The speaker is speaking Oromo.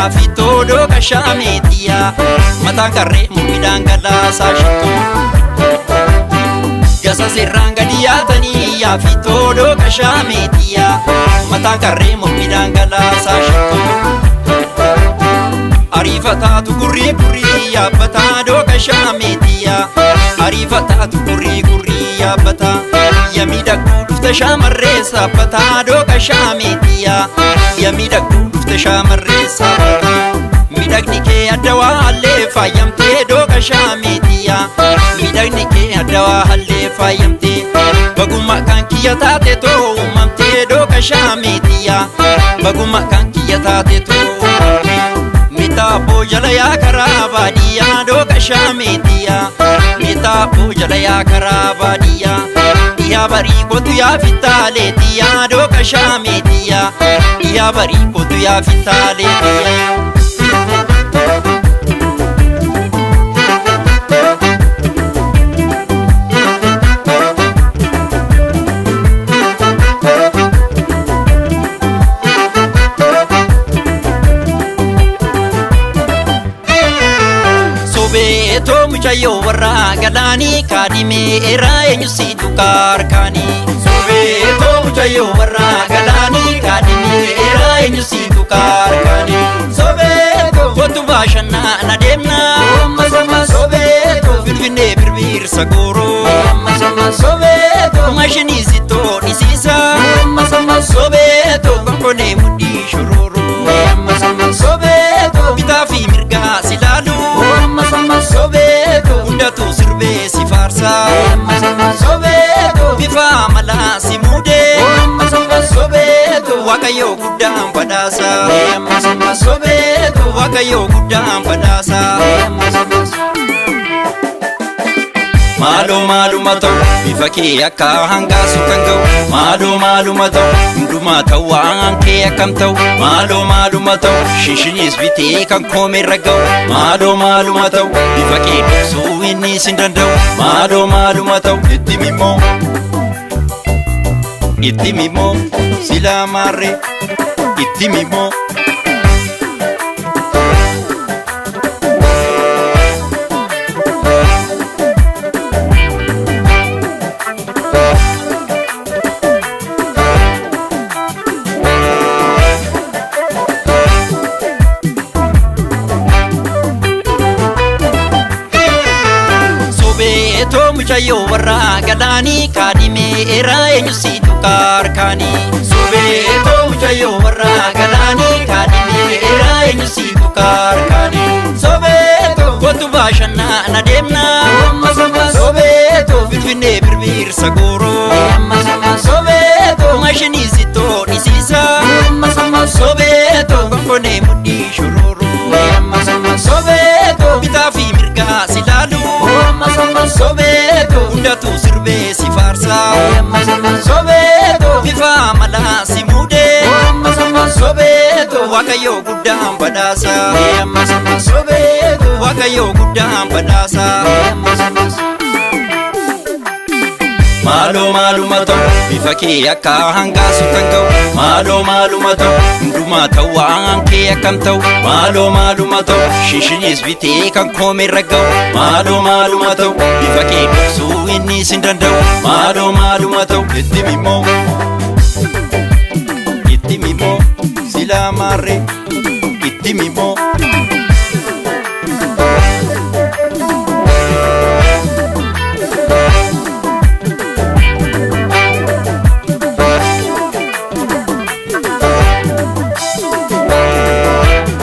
yaa fittoo dooka shaameetiyaa mataan karree mormidhaan galaasaa shittuu. Gasa sirraan gadi yaatanii yaa fittoo dooka shaameetiyaa mataan karree mormidhaan galaasaa shittuu. Ariifataatu gurrii gurrii yaabbataa dooka shaameetiyaa ariifataatu gurrii gurrii yaabbataa yaa miidhagduu dhufte shaamarree saaphataa dooka shaameetiyaa yaa miidhagduu dhufte shaamarree saaphataa miidhagni kee adda waa hallee faayamtee dooka shaameetiyaa miidhagni kee adda waa hallee faayamtee bagummaa kan kiyya taate too uumamtee dooka shaameetiyaa bagummaa kan kiyya taate too uumamtee. Mitaaboo jala yaa karaa baadiyyaa dooka shaameetiyaa mitaaboo jala yaa karaa baadiyyaa dhiyaa barii kootu yaa fittaaleetiyaa dooka shaameetiyaa dhiyaa barii kootu yaa fittaaleetiyaa. Sobeetoo mucayyoo warraa galaanii kaadhimee eeraa eenyu siitu kaarkaanii. Sobeetoo mucayyoo warraa galaanii kaadhimee eeraa eenyu siitu kaarkaanii. Sobeetoo kootu bashannaa na deemnaa. Sobeetoo finfinnee birbirsa gooroo. Sobeetoo maashinii sittoo dhisiisa. Sobeetoo konkonee mudhii shororoo. Sobeetoo bitaa fi mirgaa si laalu. Sobeetoo hundatu sirbee si faarsa. Sobeetoo bifa amalaa si muudee. Sobeetoo waaqayyoo guddaan badhaasa. Sobeetoo waaqayyoo guddaan badhaasa. Maaloo maaluma ta'u bifa kee akka hangaasu kan ga'u maaloo maaluma ta'u hundumaa ta'u waan kee akkam ta'u maaloo maaluma ta'u shinshiniis bitee kan koomeerra ga'u maaloo maaluma ta'u bifa kee dhoksuu inni sin danda'u maaloo maaluma ta'u itti mimmoo itti mimmoo silaa maarree itti mimmoo. Sobeetoo mucayyoo warraa galaanii kaadhimee eeraa eenyu siitu kaarkaanii. Sobeetoo mucayyoo warraa galaanii kaadhimee eeraa eenyu siitu kaarkaanii. Sobeetoo kootu bashannaa na deemnaa. Sobeetoo finfinnee birbirsa gooroo. Sobeetoo maashinii sittoo dhisiisa. Sobeetoo konkonee mudhii shororoo. Sobeetoo bitaa fi mirgaa si laalu. Sobeetoo hundatu sirbee si faarsa. Sobeetoo bifa amalaa si muudee. Sobeetoo waaqayyoo guddaan badhaasa. Sobeetoo waaqayyoo guddaan badhaasa. Maaloo maaluma ta'u bifa kee akka hangaasu kan ga'u maaloo maaluma ta'u hundumaa ta'u waan kee akkam ta'u maaloo maaluma ta'u shinshiniis bitee kan koomeerra ga'u maaloo maaluma ta'u bifa kee dhoksuu inni sin danda'u maaloo maaluma ta'u itti mimmoo itti mimmoo silaa maarree itti mimmoo.